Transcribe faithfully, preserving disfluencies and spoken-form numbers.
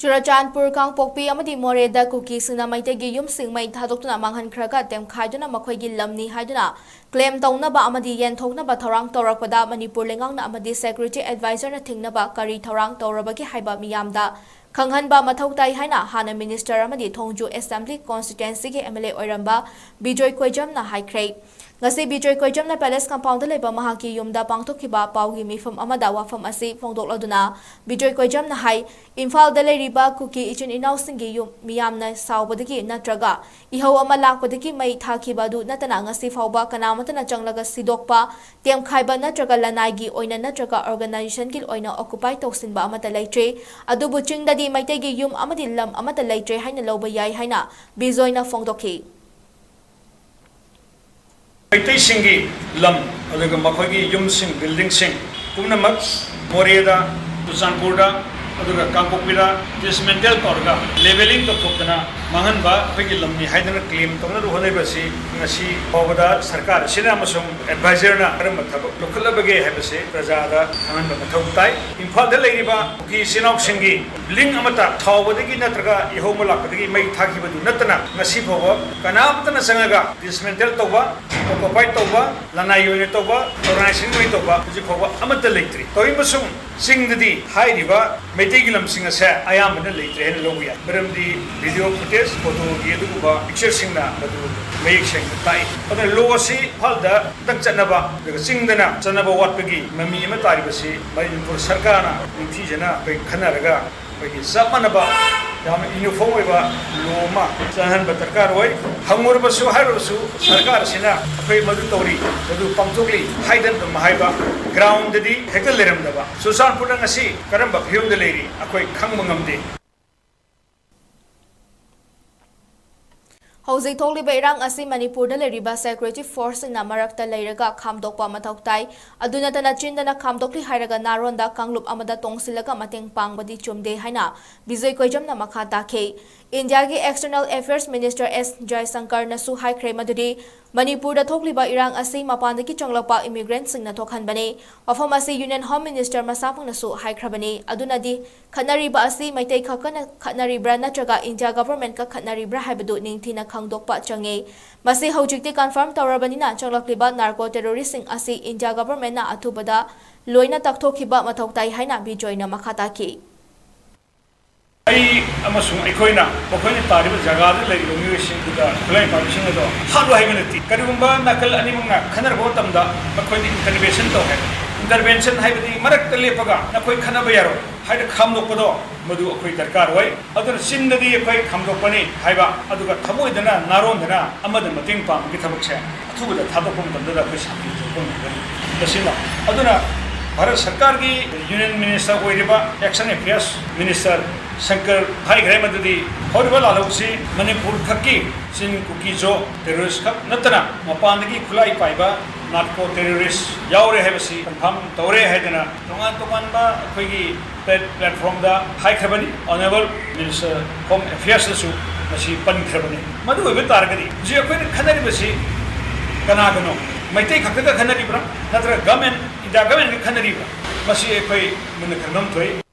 ꯆꯨꯔꯆꯥꯟꯄꯨꯔ, ꯀꯥꯡꯄꯣꯛꯄꯤ ꯑꯃꯗꯤ ꯃꯣꯔꯦꯗ ꯀꯨꯀꯤꯁꯤꯡꯅ ꯃꯩꯇꯩꯒꯤ ꯌꯨꯝꯁꯤꯡ ꯃꯩ ꯊꯥꯗꯣꯛꯇꯨꯅ ꯃꯥꯡꯍꯟꯈ꯭ꯔꯒ ꯇꯦꯝꯈꯥꯏꯗꯨꯅ ꯃꯈꯣꯏꯒꯤ ꯂꯝꯅꯤ ꯍꯥꯏꯗꯨꯅ ꯀ꯭ꯂꯦꯝ ꯇꯧꯅꯕ ꯑꯃꯗꯤ ꯌꯦꯟꯊꯣꯛꯅꯕ ꯊꯧꯔꯥꯡ ꯇꯧꯔꯛꯄꯗ ꯃꯅꯤꯄꯨꯔ ꯂꯩꯉꯥꯛꯅ ꯑꯃꯗꯤ ꯁꯦꯀ꯭ꯌꯨꯔꯤꯇꯤ ꯑꯦꯗꯚꯥꯏꯖꯔꯅ ꯊꯤꯡꯅꯕ ꯀꯔꯤ ꯊꯧꯔꯥꯡ ꯇꯧꯔꯕꯒꯦ ꯍꯥꯏꯕ ꯃꯤꯌꯥꯝꯗ ꯈꯪꯍꯟꯕ ꯃꯊꯧ ꯇꯥꯏ ꯍꯥꯏꯅ ꯍꯥꯟꯅ ꯃꯤꯅꯤꯁꯇꯔ ꯑꯃꯗꯤ ꯊꯣꯡꯖꯨ ꯑꯦꯁꯦꯝꯕ꯭ꯂꯤ ꯀꯣꯟꯁꯇꯤꯇ꯭ꯋꯦꯟꯁꯤꯒꯤ ꯑꯦꯝ ꯑꯦꯜ ꯑꯦ ꯑꯣꯏꯔꯝꯕ ꯕꯤꯖꯣꯏ ꯀꯣꯏꯖꯝꯅ ꯍꯥꯏꯈ꯭ꯔꯦ꯫ ꯉꯁꯤ ꯕꯤꯖꯣꯏ ꯀꯣꯏꯖꯝꯅ ꯄꯦꯂꯦꯁ ꯀꯝꯄꯥꯎꯟꯗ ꯂꯩꯕ ꯃꯍꯥꯛꯀꯤ ꯌꯨꯝꯗ ꯄꯥꯡꯊꯣꯛꯈꯤꯕ ꯄꯥꯎꯒꯤ ꯃꯤꯐꯝ ꯑꯃꯗ ꯋꯥꯐꯝ ꯑꯁꯤ ꯐꯣꯡꯗꯣꯛꯂꯗꯨꯅ ꯕꯤꯖꯣꯏ ꯀꯣꯏꯖꯝꯅ ꯍꯥꯏ, ꯏꯝꯐꯥꯜꯗ ꯂꯩꯔꯤꯕ ꯀꯨꯀꯤ ꯏꯆꯤꯟ ꯏꯅꯥꯎꯁꯤꯡꯒꯤ ꯌꯨꯝ ꯃꯤꯌꯥꯝꯅ ꯁꯥꯎꯕꯗꯒꯤ ꯅꯠꯇ꯭ꯔꯒ ꯏꯍꯧ ꯑꯃ ꯂꯥꯛꯄꯗꯒꯤ ꯃꯩ ꯊꯥꯈꯤꯕ ꯑꯗꯨ ꯅꯠꯇꯅ ꯉꯁꯤ ꯐꯥꯎꯕ ꯀꯅꯥꯃꯠꯇꯅ ꯆꯪꯂꯒ ꯁꯤꯗꯣꯛꯄ, ꯇꯦꯝꯈꯥꯏꯕ ꯅꯠꯇ꯭ꯔꯒ ꯂꯅꯥꯏꯒꯤ ꯑꯣꯏꯅ ꯅꯠꯇ꯭ꯔꯒ ꯑꯣꯔꯒꯅꯥꯏꯖꯦꯁꯟꯒꯤ ꯑꯣꯏꯅ ꯑꯣꯀꯨꯄꯥꯏ ꯇꯧꯁꯤꯟꯕ ꯑꯃꯠꯇ ꯂꯩꯇ꯭ꯔꯦ꯫ ꯑꯗꯨꯕꯨ ꯆꯤꯡꯗꯗꯤ ꯃꯩꯇꯩꯒꯤ ꯌꯨꯝ ꯑꯃꯗꯤ ꯂꯝ ꯑꯃꯠꯇ ꯂꯩꯇ꯭ꯔꯦ ꯍꯥꯏꯅ ꯂꯧꯕ ꯌꯥꯏ ꯍꯥꯏꯅ ꯕꯤꯖꯣꯏꯅ ꯐꯣꯡꯗꯣꯛꯈꯤ꯫ ꯃꯩꯇꯩꯁꯤꯡꯒꯤ ꯂꯝ, ꯑꯗꯨꯒ ꯃꯈꯣꯏꯒꯤ ꯌꯨꯝꯁꯤꯡ, ꯕꯤꯜꯗꯤꯡꯁꯤꯡ ꯄꯨꯝꯅꯃꯛ ꯃꯣꯔꯦꯗ, ꯆꯨꯔꯆꯥꯟꯄꯨꯔꯗ, ꯑꯗꯨꯒ ꯀꯥꯡꯄꯣꯛꯄꯤꯗ ꯗꯤꯁꯃꯦꯟꯇꯦꯜ ꯇꯧꯔꯒ ꯂꯦꯕꯦꯂꯤꯡ ꯇꯧꯊꯣꯛꯇꯅ ꯃꯥꯡꯍꯟꯕ ꯑꯩꯈꯣꯏꯒꯤ ꯂꯝꯅꯤ ꯍꯥꯏꯗꯨꯅ ꯀ꯭ꯂꯦꯝ ꯇꯧꯅꯔꯨ ꯍꯣꯠꯅꯔꯤꯕ ꯑꯁꯤ ꯉꯁꯤ ꯐꯥꯎꯕꯗ ꯁꯔꯀꯥꯔ ꯑꯁꯤꯅ ꯑꯃꯁꯨꯡ ꯑꯦꯗꯚꯥꯏꯖꯔꯅ ꯀꯔꯝꯕ ꯊꯕꯛ ꯂꯧꯈꯠꯂꯕꯒꯦ ꯍꯥꯏꯕꯁꯤ ꯄ꯭ꯔꯖꯥꯗ ꯈꯪꯍꯟꯕ ꯃꯊꯧ ꯇꯥꯏ꯫ ꯏꯝꯐꯥꯜꯗ ꯂꯩꯔꯤꯕ ꯀꯨꯀꯤ ꯏꯆꯤꯟ ꯏꯅꯥꯎꯁꯤꯡꯒꯤ ꯕꯤꯜꯗꯤꯡ ꯑꯃꯠꯇ ꯁꯥꯎꯕꯗꯒꯤ ꯅꯠꯇ꯭ꯔꯒ ꯏꯍꯧ ꯑꯃ ꯂꯥꯛꯄꯗꯒꯤ ꯃꯩ ꯊꯥꯈꯤꯕꯗꯨ ꯅꯠꯇꯅ ꯉꯁꯤ ꯐꯥꯎꯕ ꯀꯅꯥꯃꯠꯇꯅ ꯆꯪꯉꯒ ꯗꯤꯁꯃꯦꯟꯇꯦꯜ ꯇꯧꯕ, ꯑꯣꯀꯨꯄꯥꯏ ꯇꯧꯕ, ꯂꯅꯥꯏꯒꯤ ꯑꯣꯏꯅ ꯇꯧꯕ, ꯑꯣꯔꯒꯅꯥꯏꯖꯦꯁꯟꯒꯤ ꯑꯣꯏꯅ ꯇꯧꯕ ꯍꯧꯖꯤꯛ ꯐꯥꯎꯕ ꯑꯃꯠꯇ ꯂꯩꯇ꯭ꯔꯤ꯫ ꯇꯧꯔꯤꯕꯁꯨꯡ ꯆꯤꯡꯗꯗꯤ ꯍꯥꯏꯔꯤꯕ ꯃꯩꯇꯩꯒꯤ ꯂꯝꯁꯤꯡ ꯑꯁꯦ ꯑꯌꯥꯝꯕꯅ ꯂꯩꯇ꯭ꯔꯦ ꯍꯥꯏꯅ ꯂꯧꯕ ꯌꯥꯏ꯫ ꯃꯔꯝꯗꯤ ꯚꯤꯗꯤꯑꯣ ꯐꯨꯇꯦꯖ, ꯐꯣꯇꯣꯒꯤ ꯑꯗꯨꯒꯨꯝꯕ ꯄꯤꯛꯆꯔꯁꯤꯡꯅ ꯃꯗꯨ ꯃꯌꯦꯛ ꯁꯦꯡꯅ ꯇꯥꯛꯏ꯫ ꯑꯗꯨꯅ ꯂꯣ ꯑꯁꯤ ꯏꯝꯐꯥꯜꯗ ꯈꯛꯇꯪ ꯆꯠꯅꯕ, ꯑꯗꯨꯒ ꯆꯤꯡꯗꯅ ꯆꯠꯅꯕ ꯋꯥꯠꯄꯒꯤ ꯃꯃꯤ ꯑꯃ ꯇꯥꯔꯤꯕꯁꯤ ꯃꯅꯤꯄꯨꯔ ꯁꯔꯀꯥꯔꯅ ꯅꯤꯡꯊꯤꯖꯅ ꯑꯩꯈꯣꯏ ꯈꯟꯅꯔꯒ ꯑꯩꯈꯣꯏꯒꯤ ꯆꯞ ꯃꯥꯟꯅꯕ ꯌꯥꯝꯅ ꯌꯨꯅꯤꯐꯣꯔꯝ ꯑꯣꯏꯕ ꯂꯣ ꯑꯃ ꯆꯠꯍꯟꯕ ꯗꯔꯀꯥꯔ ꯑꯣꯏ꯫ ꯍꯪꯉꯨꯔꯕꯁꯨ ꯍꯥꯏꯔꯨꯔꯕꯁꯨ ꯁꯔꯀꯥꯔ ꯑꯁꯤꯅ ꯑꯩꯈꯣꯏ ꯃꯗꯨ ꯇꯧꯔꯤ, ꯃꯗꯨ ꯄꯥꯡꯊꯣꯛꯂꯤ ꯍꯥꯏꯗꯅ ꯑꯗꯨꯝ ꯍꯥꯏꯕ, ꯒ꯭ꯔꯥꯎꯟꯗꯗꯤ ꯍꯦꯛꯇ ꯂꯩꯔꯝꯗꯕ꯫ ꯆꯨꯔꯆꯥꯟꯄꯨꯔꯗ ꯉꯁꯤ ꯀꯔꯝꯕ ꯐꯤꯕꯝꯗ ꯂꯩꯔꯤ ꯑꯩꯈꯣꯏ ꯈꯪꯕ ꯉꯝꯗꯦ꯫ ꯍꯧꯖꯤꯛ ꯊꯣꯛꯂꯤꯕ ꯏꯔꯥꯡ ꯑꯁꯤ ꯃꯅꯤꯄꯨꯔꯗ ꯂꯩꯔꯤꯕ ꯁꯦꯀ꯭ꯌꯨꯔꯤꯇꯤ ꯐꯣꯔꯁꯁꯤꯡꯅ ꯃꯔꯛꯇ ꯂꯩꯔꯒ ꯈꯥꯝꯗꯣꯛꯄ ꯃꯊꯧ ꯇꯥꯏ꯫ ꯑꯗꯨ ꯅꯠꯇꯅ ꯆꯤꯟꯗꯅ ꯈꯥꯝꯗꯣꯛꯂꯤ ꯍꯥꯏꯔꯒ ꯅꯥꯔꯣꯟꯗ ꯀꯥꯡꯂꯨꯞ ꯑꯃꯗ ꯇꯣꯡꯁꯤꯜꯂꯒ ꯃꯇꯦꯡ ꯄꯥꯡꯕꯗꯤ ꯆꯨꯝꯗꯦ ꯍꯥꯏꯅ ꯕꯤꯖꯣꯏ ꯀꯣꯏꯖꯝꯅ ꯃꯈꯥ ꯇꯥꯈꯤ꯫ ꯏꯟꯗꯤꯌꯥꯒꯤ ꯑꯦꯛꯁꯇꯔꯅꯦꯜ ꯑꯦꯐꯤꯌꯔꯁ ꯃꯤꯅꯤꯁꯇꯔ ꯑꯦꯁ ꯖꯌꯁꯪꯀꯔꯅꯁꯨ ꯍꯥꯏꯈ꯭ꯔꯦ ꯃꯗꯨꯗꯤ ꯃꯅꯤꯄꯨꯔꯗ ꯊꯣꯛꯂꯤꯕ ꯏꯔꯥꯡ ꯑꯁꯤ ꯃꯄꯥꯟꯗꯒꯤ ꯆꯪꯂꯛꯄ immigrantꯁꯤꯡꯅ ꯊꯣꯛꯍꯟꯕꯅꯤ꯫ ꯋꯥꯐꯝ ꯑꯁꯤ Union Home Minister ꯃꯁꯥꯃꯛꯅꯁꯨ ꯍꯥꯏꯈ꯭ꯔꯕꯅꯤ꯫ ꯑꯗꯨꯅꯗꯤ ꯈꯠꯅꯔꯤꯕ ꯑꯁꯤ ꯃꯩꯇꯩ ꯈꯛꯇꯅ ꯈꯠꯅꯔꯤꯕ꯭ꯔꯥ ꯅꯠꯇ꯭ꯔꯒ India governmentꯀ ꯈꯠꯅꯔꯤꯕ꯭ꯔꯥ ꯍꯥꯏꯕꯗꯨ ꯅꯤꯡꯊꯤꯅ ꯈꯪꯗꯣꯛꯄ ꯆꯪꯉꯤ꯫ ꯃꯁꯤ ꯍꯧꯖꯤꯛꯇꯤ confirm ꯇꯧꯔꯕꯅꯤꯅ ꯆꯪꯂꯛꯂꯤꯕ narco terroristꯁꯤꯡ ꯑꯁꯤ India governmentꯅ ꯑꯊꯨꯕꯗ ꯂꯣꯏꯅ ꯇꯛꯊꯣꯛꯈꯤꯕ ꯃꯊꯧ ꯇꯥꯏ ꯍꯥꯏꯅ ꯕꯤꯖꯣꯏꯅ ꯃꯈꯥ ꯇꯥꯈꯤ꯫ ꯑꯩ ꯑꯃꯁꯨꯡ ꯑꯩꯈꯣꯏꯅ ꯃꯈꯣꯏꯅ ꯇꯥꯔꯤꯕ ꯖꯒꯥꯗ ꯂꯩꯔꯤꯕ ꯃꯤꯑꯣꯏꯁꯤꯡꯗꯨꯗ ꯈꯨꯠꯂꯥꯏ ꯄꯥꯏꯕꯁꯤꯡ ꯑꯗꯣ ꯍꯥꯠꯂꯨ ꯍꯥꯏꯕ ꯅꯠꯇꯦ꯫ ꯀꯔꯤꯒꯨꯝꯕ ꯅꯥꯀꯜ ꯑꯅꯤꯃꯛꯅ ꯈꯟꯅꯔꯛꯄ ꯃꯇꯝꯗ ꯃꯈꯣꯏꯅ intervention ꯇꯧ ꯍꯥꯏ꯫ Intervention ꯍꯥꯏꯕꯗꯤ ꯃꯔꯛꯇ ꯂꯦꯞꯄꯒ ꯅꯈꯣꯏ ꯈꯟꯅꯕ ꯌꯥꯔꯣꯏ ꯍꯥꯏꯅ ꯈꯥꯝꯗꯣꯛꯄꯗꯣ ꯃꯗꯨ ꯑꯩꯈꯣꯏ ꯗꯔꯀꯥꯔ ꯑꯣꯏ꯫ ꯑꯗꯨꯅ ꯆꯤꯟꯗꯗꯤ ꯑꯩꯈꯣꯏ ꯈꯥꯝꯗꯣꯛꯄꯅꯤ ꯍꯥꯏꯕ, ꯑꯗꯨꯒ ꯊꯃꯣꯏꯗꯅ ꯅꯥꯔꯣꯟꯗꯅ ꯑꯃꯗ ꯃꯇꯦꯡ ꯄꯥꯡꯕꯒꯤ ꯊꯕꯛꯁꯦ ꯑꯊꯨꯕꯗ ꯊꯥꯗꯣꯛꯄ ꯃꯇꯝꯗꯗ ꯑꯩꯈꯣꯏ ꯁꯥꯟꯇꯤ ꯄꯨꯔꯛꯄ ꯉꯝꯒꯅꯤ꯫ ꯃꯁꯤꯃ ꯑꯗꯨꯅ ꯚꯥꯔꯠ ꯁꯔꯀꯥꯔꯒꯤ Union Minister ꯑꯣꯏꯔꯤꯕ External Affairs Minister ꯁꯪꯀꯔ ꯍꯥꯏꯈ꯭ꯔꯦ ꯃꯗꯨꯗꯤ ꯍꯧꯔꯤꯕ ꯂꯥꯜꯍꯧꯁꯤ ꯃꯅꯤꯄꯨꯔ ꯈꯛꯀꯤ ꯆꯤꯟ ꯀꯨꯀꯤ ꯖꯣ terrorist ꯈꯛ ꯅꯠꯇꯅ ꯃꯄꯥꯟꯗꯒꯤ ꯈꯨꯠꯂꯥꯏ ꯄꯥꯏꯕ narco terrorist ꯌꯥꯎꯔꯦ ꯍꯥꯏꯕꯁꯤ confirm ꯇꯧꯔꯦ ꯍꯥꯏꯗꯅ ꯇꯣꯉꯥꯟ ꯇꯣꯉꯥꯟꯕ ꯑꯩꯈꯣꯏꯒꯤ plat-, platformꯗ ꯍꯥꯏꯈ꯭ꯔꯕꯅꯤ꯫ Honourable Minister Home Affairsꯅꯁꯨ ꯃꯁꯤ ꯄꯟꯈ꯭ꯔꯕꯅꯤ꯫ ꯃꯗꯨ ꯑꯣꯏꯕ ꯇꯥꯔꯒꯗꯤ ꯍꯧꯖꯤꯛ ꯑꯩꯈꯣꯏꯅ ꯈꯟꯅꯔꯤꯕꯁꯤ ꯀꯅꯥꯒꯅꯣ? ꯃꯩꯇꯩ ꯈꯛꯇꯒ ꯈꯟꯅꯔꯤꯕ꯭ꯔꯥ ꯅꯠꯇ꯭ꯔꯒ government, India governmentꯒ ꯈꯟꯅꯔꯤꯕ꯭ꯔꯥ? ꯃꯁꯤ ꯑꯩꯈꯣꯏ ꯃꯨꯟꯅ ꯈꯪꯐꯝ ꯊꯣꯛꯏ꯫